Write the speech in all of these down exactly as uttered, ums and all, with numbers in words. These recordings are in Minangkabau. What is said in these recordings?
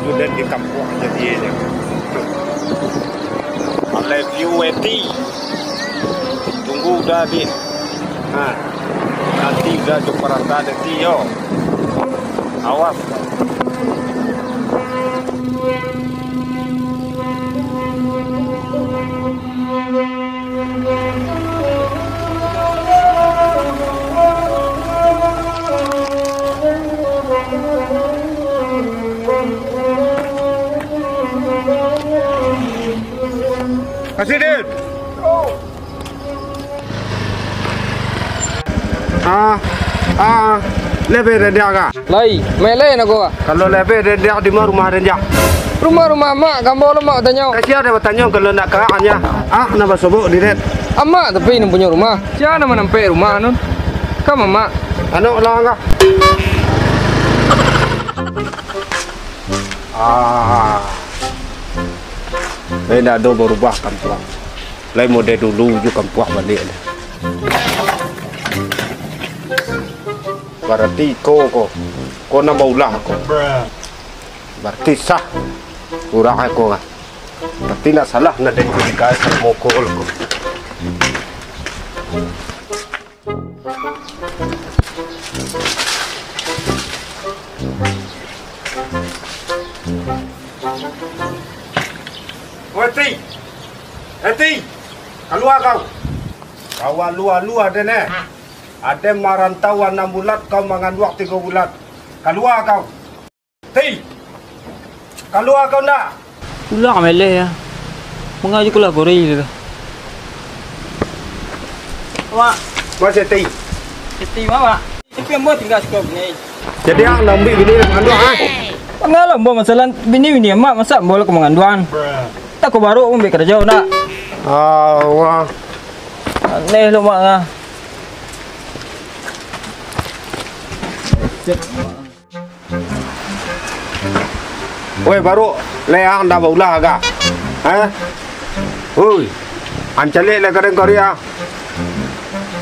Sudah di kampuang jadi aja. I love you, Eti. Tunggu udah, Dik. Ha. Nanti udah jo parasaan Eti, yo. Awas. Kasih, Din. Ah, ah, lebih rendah ka? Lai, mak lai nak ko ka? Kalau lebih rendah di ma rumah rendah? Rumah-rumah mak, gambo lo mak batanyo. Ka sia den batanyo kalau nak ka anyo? Ah, nak basobok di den. Amak tapi nan punyo rumah. Sia nan manampek rumah nun? Ka mamak. Anu lah ka. Ah. Lai ndak ado barubah kampuang. Lai model dulu ju kampuang baliak lai. Barati iko ko, ko nan baulah ko. Barati sah urang ko kan. Barati ndak salah nan den curigai samo ko ko. Oi, Ti! Eh, Ti! Kalua kau! Kau alua-alua den, eh! Aden marantau anam bulan, kau manganduang tigo bulan. Kalua kau! Ti! Kalua kau ndak? Pulang meleh ya. Manga juo lah goril tu. Mak. Mak Seti. Seti, Mak, Mak. Tapi ambo tingga siko bini. Jadi, ang nak ambiak bini manganduang, ah? Pangalo ambo masalah bini-bini, Mak. Masa ambo lah ka manganduang? Tako baru ambo ambiak karajo, ndak? Ah, wah. Aneh lo, Mak, ah. Weh, Baruk, lai ang ndak baulah agak? Ha? Oi, ang caliak lai ka den kari ah.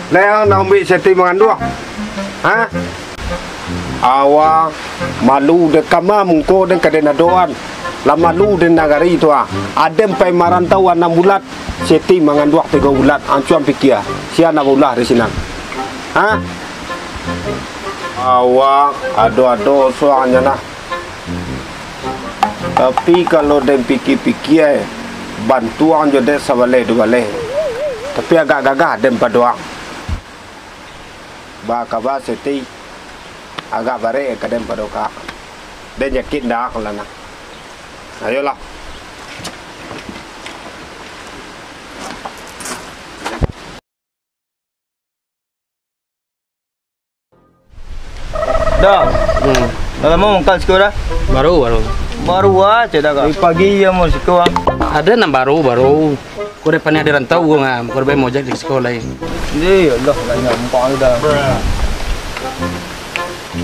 Lai ang ndak ambiak Seti manganduang? Ha? Awak malu den kama mungko den ka den adoan. Lah malu den nagari tu ah. Aden pai marantau anam bulan. Seti manganduang tigo bulan, ang cubo pikia, sia nan baulah di sinan? Ha? Awak ado-ado suaranyo nah. Tapi, kalau den pikia-pikia, bantuang jo den sabaleh duo baleh. Tapi, agak gagah den pado ang. Baa kaba, Seti? Agak barek ka den pado kak. Den yakin dak lah nah. Ayolah. Dah. Hmm. Dah lamo mangkal siko dah? Baru, baru. Baru ah, cek dah ka. Dari pagi iyo mo siko ah. Ado nan baru, baru. Ko dari paniang di rantau ko ngam, ko dari mojek di siko lai. Iyo, Allah, lah nyampang tu dah.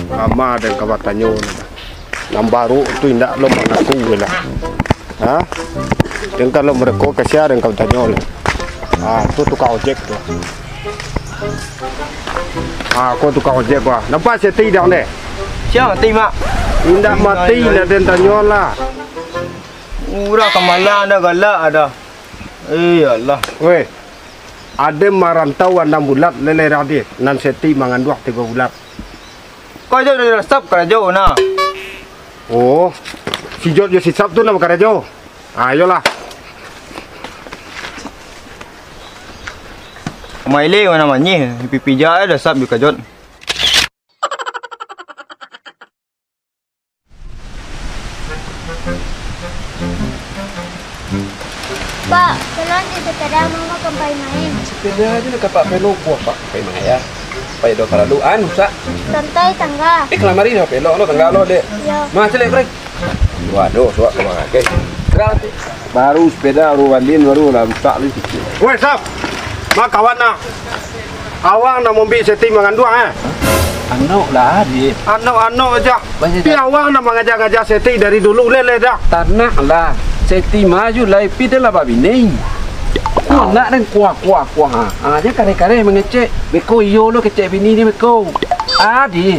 Kama den ka batanyo. Nan baru tu indak lo mangaku lah. Ha? Den kalau mereko ka sia den ka batanyo lah. Ha, tu tukang ojek tu. Ha, ko tukang ojek ko. Nampak Seti dah deh? Sia mati, Mak? Indak mati lah den tanyo lah. Urang ka malang dah galak dah. Eh, ya Allah. Weh, aden marantau anam bulan leleh dah deh. Nan Seti manganduang tigo bulan. Karajo dah sap karajo nah. Oh, si Jot jo si Sap tu nan bakarajo. Ayolah. Maile mana manyih, pipi ja dah sap jo kajot. Pak, tolong di sepeda mama kan pai main. Sepeda aja nak kapak pelo buah pak pai main ya. Pai doh kalalu an rusak. Santai tangga. Eh, kelamari dah pelok lo tangga lo dek. Ya. Ma celek bre. Waduh, suak kemana ke? Baru sepeda baru bandin baru lah rusak ni. Woi, Sap. Ma kawan nah. Awang nak mambiak Seti manganduang eh? Anok lah, Dik. Anok-anok aja. Banyak. Pi awang nak mangaja-ngaja Seti dari dulu leleh dah. Tanak lah. Seti maju lai pi dah lah babini. Anak dan kuah kuah kuah. Ah, dia kare-kare mengecek. Beko iyo lo kecek bini ni beko. Adi.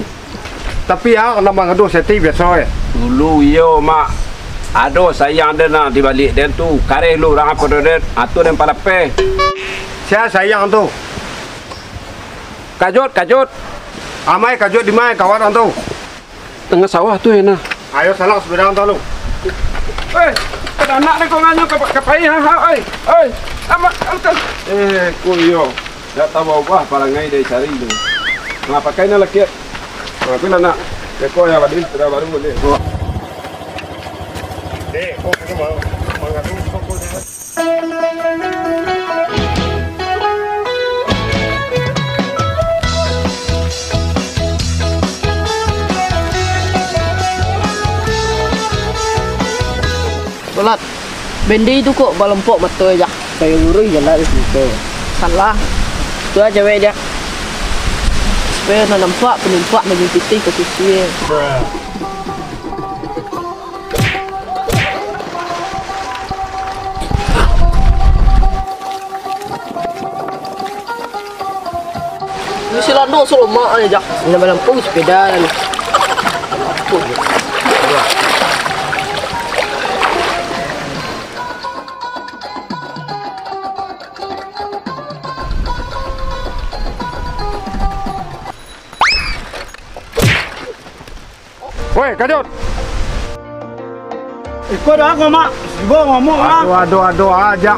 Tapi awak nak mangadu Seti biaso eh. Dulu iyo mak. Ado sayang den nah di baliak den tu. Kareh lu urang apo do den? Atu den palapeh. Sia sayang tu? Kajut, Kajut. Amai Kajut di ma kawan ang tu? Tangah sawah tu, Ena. Ayo, salang sapeda ang tu lu. Oi, padanak ni kau nganyo ka, ka pai, ha, ha, oi, oi. Amak, angkat. Eh, ko iyo. Dak taubah parangai dari sari tu. Nah, pakai nah lakiak. Nah, tu lah nak. Beko ya, Badin, sudah baru boleh. Eh, kau kena mau, mangadu, kau kena. Solat. Bendi tu kok balompok mato, Jak. Kayo luruih jalan di situ. Salah. Tu aja weh, Jak. Supaya nak nampak penumpak daging pitih ka susu. Ni si Lando suruh mak ni, Jak. Nak balampau sepeda ni. Woi, Kajut! Iko dah aku, Mak. Ibo ngamuk, Mak. Aduh, aduh, aduh, aja.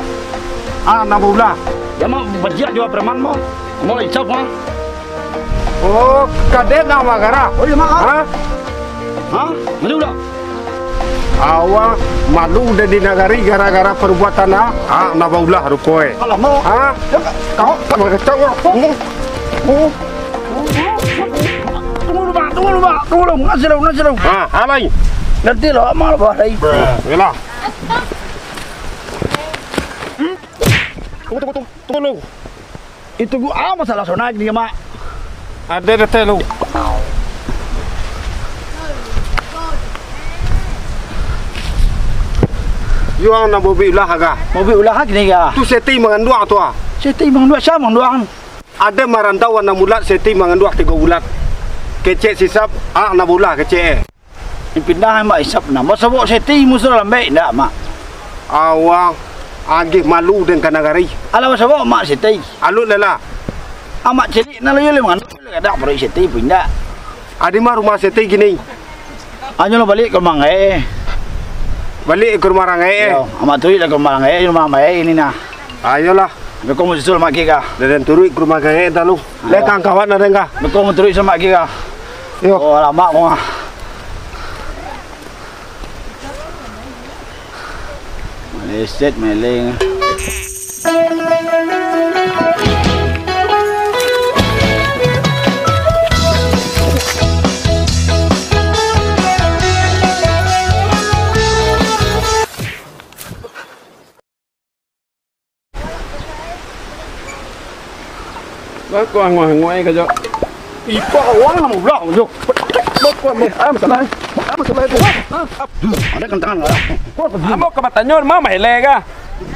Ah, nak baulah. Ya, Mak, bajiak jua preman, Mak. Mau lah icap, Mak. Oh, kaden nak marah. Oh, iya, Mak. Hah? Hah? Maju dah. Awak malu deh di nagari gara-gara perbuatan, ah. Ah, nak baulah rupo, eh. Alah, Mak. Hah? Ya, kau. Kau kacau, Mak. Oh. Oh. Tunggu dulu, Mak, tunggu dulu, Mak, tunggu dulu, nasi dulu, nasi dulu. Ha, ha, lai. Nanti lah, Mak, lah, lai. Yolah. Tunggu, tunggu, tunggu, tunggu dulu. Itu gua, ah, masalah sonai ni, Mak. Ada, ada, teh, lu. Yuang nak bobi ulah, aga. Bobi ulah, gini, ga. Tu Seti manganduang tu, ah. Seti manganduang, siapa manganduang? Ado marantau anak bulat, Seti manganduak tigo bulat. Kecek sisap, ah, nak baulah kecek, eh. Pindah, Mak, isap nah. Masa bawa Seti musuh lambek, indak, Mak? Awang, agih malu den ka nagari. Alah, masa bawa Mak Seti? Alun lah lah. Amak cilik, nah, layu leh manganduak, leh kadak paruik Seti, pindah. Adi mah rumah Seti kini? Anyo lah baliak ka rumah Anggae. Baliak ka rumah Anggae? Yo, Amak turuik lah ka rumah Anggae, rumah Anggae ini nah. Ayolah. Beko mau susul Mak Ki ka? Dadan turuik ka rumah Anggae dah lu. Ayo. Leh kawan-kawan ada enggak? Beko mau turuik sama Mak Ki ka? Yo. Oh, lama kau ah. Maleset, meleng. Bako anguah-anguah ka jo. Iko awang namo ulah jo. Bako ameh, ah, masalah. Ah, masalah tu. Ah, ah. Ada kentangan lah. Ambo ka batanyo, ma maele ka?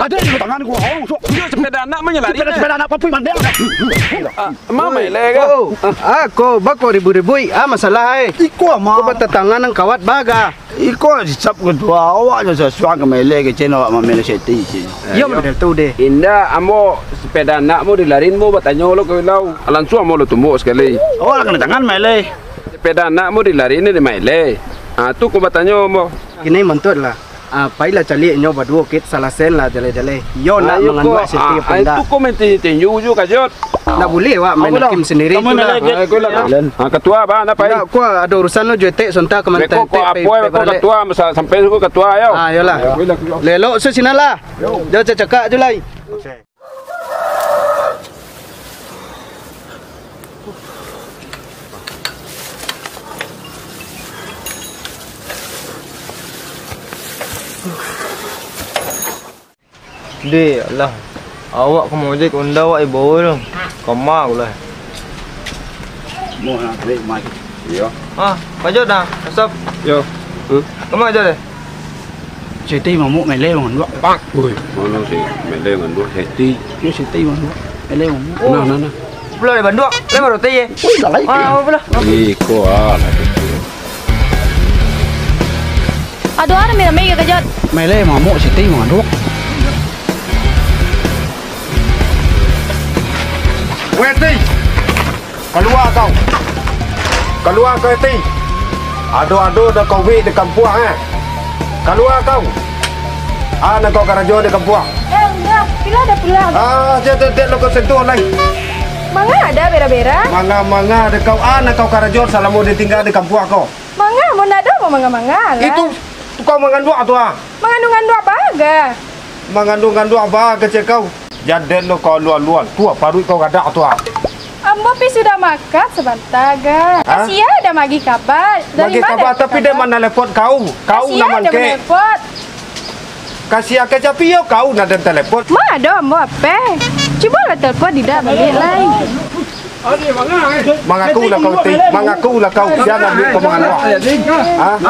Ada di tangan gua, awang sok. Iyo, sepeda anak mah nyo lari. Sepeda, sepeda anak papuik mandek. Ah, ma maele ka? Oh, ah, ko bako ribui-ribui. Ah, masalah ai. Iko mah. Ko batatangan nan kawat baga. Iko sisap ketua, awak jo sasuang ka mele kecen, awak mamele Seti kecen. Iyo, model tu deh. Indak, ambo sepeda anakmu dilarin, ambo batanyo lo ka wilau. Langsuang ambo lo tumbuk sakali. Awak lah kanai tangan mele. Sepeda anakmu dilarin, di mele. Ha, tu ko batanyo ambo. Kini mantun lah. Ah, pailah caliak inyo baduo, kit salasen lah jaleh-jaleh. Iyo nak manganduak Seti apa indak? Tu ko main tinju-tinju ju, Kajut. Ndak buliah awak main hakim sandiri tu lah. Kamu main lagi. Ah, iko lah. Ha, ketua, ba, nak pai? Ndak, ko ado urusan lo jo etek, sontak ka mantan etek, pai, pai baralek. Beko ko apo, beko ketua, masa sampai ko ketua, yo. Ah, iyolah. Lelok se sinan lah. Jangan cakak-cakak ju lai. Dek, alah. Awak ka maojek, onda awak ibawa tu. Kama aku lah. Mau nak tarik mai. Iyo. Ah, Kajut dah. Asap. Yo. Hmm? Kama aja deh. Siti mamuk mele manganduak. Pak. Woi, mano si mele manganduak Siti? Yo, Siti manganduak. Mele manganduak. Nah, nah, nah. Pulang dari Bandung. Lewat roti ye. Wih, salah. Ah, apa pula? Iko ah, lah. Aduh, rami-rami ka kajut. Mele mamuk siti manganduak. Weh, Ti! Kalua kau! Kalua kau, Ti! Ado-ado dah kau buek di kampuang, eh! Kalua kau! A nan kau karajo di kampuang? Eh, Unda, pila dah pulang. Ah, jan, jan, jan lo kau sentuh lai. Manga ado bera-bera? Manga-manga dek kau, a nan kau karajo salamo ditingga di kampuang ko? Manga, mun ado mau manga-manga lah. Itu tukang manganduak tu, ah. Manganduak-nganduak baga. Manganduak-nganduak baga, cek kau. Jan den lo kau alua-alua. Tu, ah, paruik kau gadak tu, ah. Ambo pi sudah makan sabanta, ga. Ha? Kasia dah magi kaba. Dari Magi mana kaba, tapi den manelepon kau. Kau Kasia nan dah mangkek. Manelepon. Kasia ka capio kau nan den telepon. Ma ado ambo ape? Cubolah telepon Dida baliak lai. Mangaku lah kau, Ti. Mangaku lah kau. Sia nan buek kau manganduak. Ha?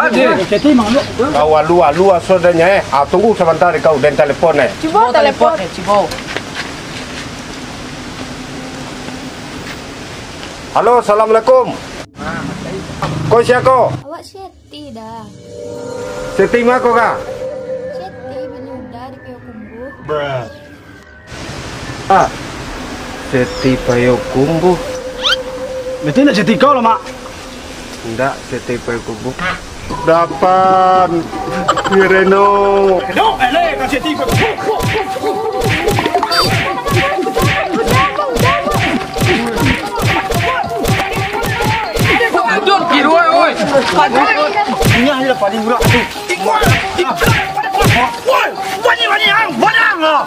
Kau alua-alua sudahnyo, eh. Ah, tunggu sabanta dek kau, den telepon, eh. Cubo telepon. Cubo telepon, eh, cubo. Halo, assalamualaikum. Ko sia ko? Awak Seti, Da. Seti ma ko, Kak? Seti bini Uda di Payokumbuh. Ah, Seti Payokumbuh. Berarti ndak Seti kau lah, Mak? Ndak, Seti Payokumbuh. Dapan. Ni Reno. Dok, eleh, ka Seti ko. Ini aja paling murah tu. Woi, wani, wani, ang, wani, ang, ah.